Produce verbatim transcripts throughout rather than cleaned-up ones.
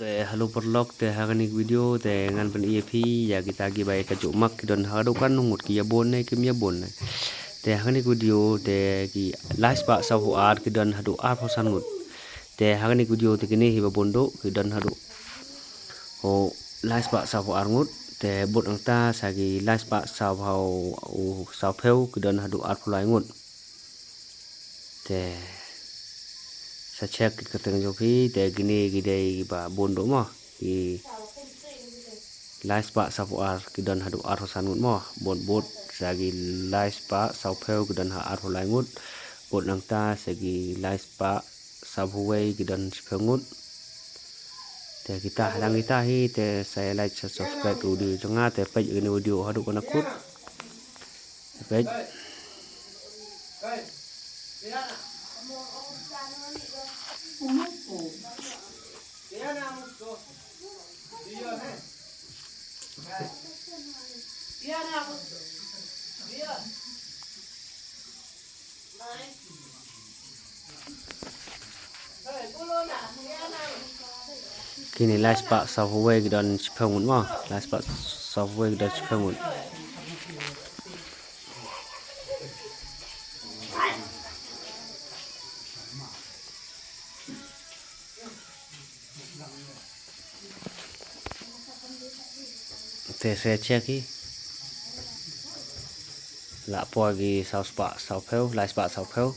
Te hello paralok, te ha kane ka video te ngan pyni ïa phi ïa kita kiba ïa kajuh mak ki don ha ka dukan, ngut ki ïa bun ne kim ïa bun ne. Te ha kane ka video te ki lai spah saphew ar ki don haduh arphew san ngut. Te ha kane ka video te kine hi ba bun duh ki don haduh, oh, lai spah saphew ar ngut. Te bud nangta sa ki lai spah saphew, oh, saphew ki don haduh arphew lai ngut. Te sa check ki kyrteng jong phi, te kine ki dei kiba bun duh mo. Ki lai spah saphew ar ki don haduh arphew san ngut mo. Bud bud sa ki lai spah saphew ki don ha arphew lai ngut. Bud nangta sa ki lai spah saphew wei ki don shiphew ngut. Te kita, hadang kita hi te sa ïa like, sa subscribe ïa u video jong nga, te peit ïa kane ka video haduh kane kut. Peit. Kine lai spah saphew wei ki don shiphew ngut mo. Lai spah saphew wei ki don shiphew ngut. Te sa check hi. La poi ki saw spah saphew, lai spah saphew.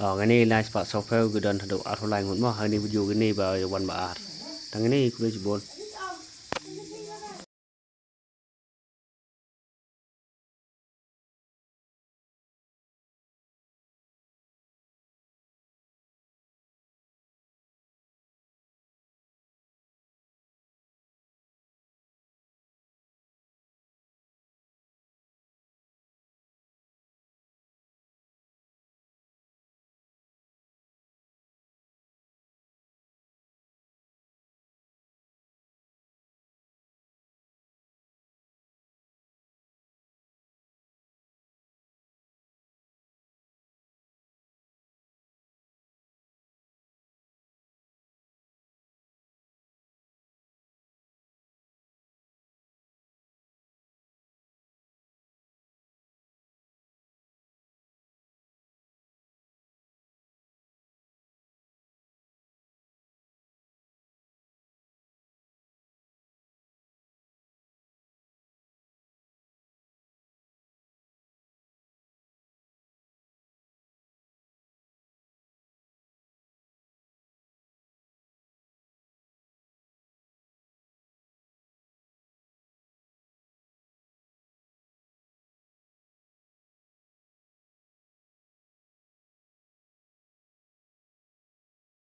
Oh, kane lai spah saphew ki don haduh arphew lai ngut mo. Ha kane ka video kine ba ïa wan ba ar. Tang kine, khublei shibun.